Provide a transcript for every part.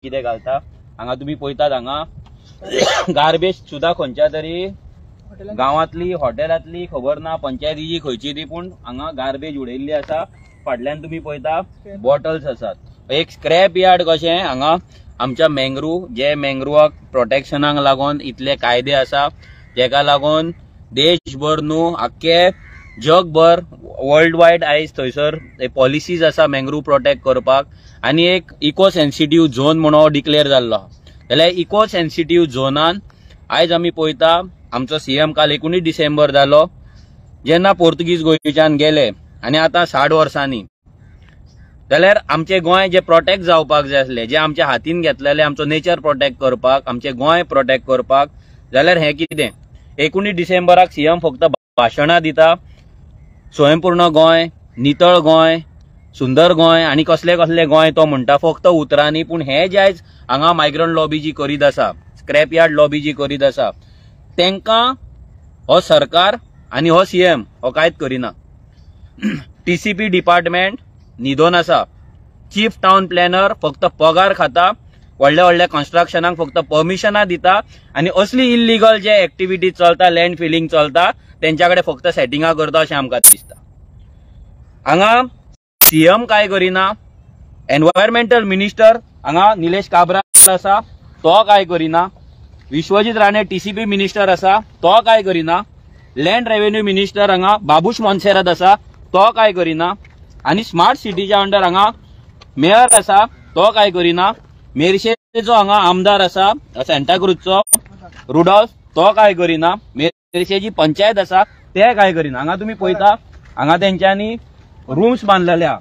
कितें घालता. हांगा तुमी पळयतात हांगा गार्बेज सुद्दां खंयच्या तरी गांवांतली हॉटेलांतली खबर ना, पंचायतीची खंयची ती, पूण हांगा गार्बेज उडयल्ली आसा. फाटल्यान तुमी पळयता बॉटल्स आसात. एक स्क्रॅप यार्ड कशें हांगा आमच्या मँग्रू, जे मँग्रुवाक प्रोटेक्शनाक लागून इतले कायदे आसा, जेका लागून देशभर न्हू आख्खे जगभर वर्ल्ड वायड आयज थंयसर पॉलिसीज आसा मँग्रू प्रोटेक्ट करपाक. आनी एक इको सेन्सिटीव झोन म्हणून डिक्लेअर जाल्लो आहा. जाल्यार इको सेन्सिटीव झोनान आयज आमी पळयता आमचो सीएम काल 19 डिसेंबर जालो जेन्ना पोर्तुगीज गोंयच्यान गेले आनी आतां 60 वर्सांनी, जाल्यार आमचें गोंय जे प्रोटेक्ट जावपाक जाय आसलें, जे आमच्या हातीन घेतलेलें आमचो नेचर प्रोटेक्ट करपाक, आमचें गोंय प्रोटेक्ट करपाक, जाल्यार हें कितें 19 डिसेंबराक सीएम फक्त भाशणां दिता, स्वयंपूर्ण गोंय, नितळ गोंय, सुंदर गोंय आनी कसले कसले गोंय तो म्हणटा फक्त उतरांनी. पूण हे जे आयज हांगा मायग्रंट लॉबी जी करीत आसा, स्क्रॅप यार्ड लॉबी जी करीत आसा, तांकां हो सरकार आनी हो सीएम हो कांयच करिना. टीसीपी डिपार्टमेंट न्हिदोन आसा, चीफ टावन प्लॅनर फक्त पगार खाता, व्हडल्या व्हडल्या कन्स्ट्रक्शनाक फक्त परमिशनां दिता आनी असली इल्लिगल जे एक्टिविटी चलता, लँड फिलिंग चलता, तेंच्या कडेन फक्त सेटिंगां करता अशें आमकां दिसता. हांगा सीएम काय करिना, एनवायरमेंटल मिनिस्टर हांगा निलेश काब्राल आसा तो काय करिना, विश्वजीत राणे टीसीपी मिनिस्टर आसा तो काय करिना, लँड रेव्हेन्यू मिनिस्टर हांगा बाबूश मोन्सेरात आसा तो काय करिना, आनी स्मार्ट सिटीच्या अंडर हांगा मेयर आसा तो काय करिना, मेरशेचो हांगा आमदार आसा सांताक्रूजचो रुडॉल्फ तो काय करिना, मेरशेची पंचायत आसा ते काय करिना. हांगा तुमी पळयता हांगा तेंच्यांनी रूम्स बांदलेले आहा,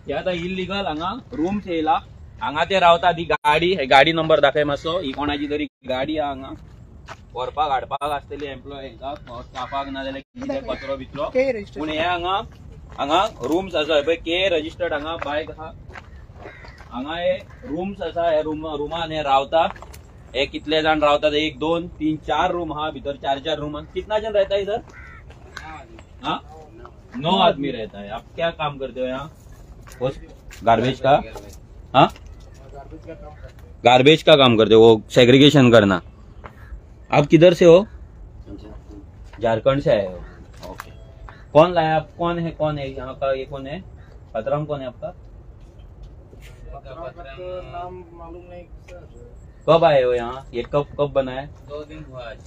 हे आतां इल्लिगल हांगा रूम्स येयला, हांगा ते रावता. ती गाडी, हे गाडी नंबर दाखय मातसो, ही कोणाची तरी गाडी आहा हांगा व्हरपाक हाडपाक आसतली एम्प्लॉय हांकां स्टाफाक, ना जाल्यार कितें कचरो बिचरो. पूण हे हांगा हांगा रूम्स आसा, पळय के रजिस्टर्ड हांगा बायक आहा, हांगा हे रूम्स आसा, हे रुमान हे रावता. हे कितले जाण रावतात, 1 2 3 4 रूम आहा, भितर 4 4 रूम. कितना जन रहता है इधर? हाँ, 9 आदमी रहता है. आप क्या काम करते हो यहाँ? गार्बेज का? हाँ, गार्बेज का काम करते हो, वो सेग्रीगेशन करना. आप किधर से हो? झारखंड से आए हो, ओके. कौन लाया आप? कौन है, कौन है यहाँ का? ये कौन है पतरम? कौन है आपका? नाम मालूम नहीं सर. कब आए हो यहाँ? ये कब कब बनाया? 2 दिन हुआ आज.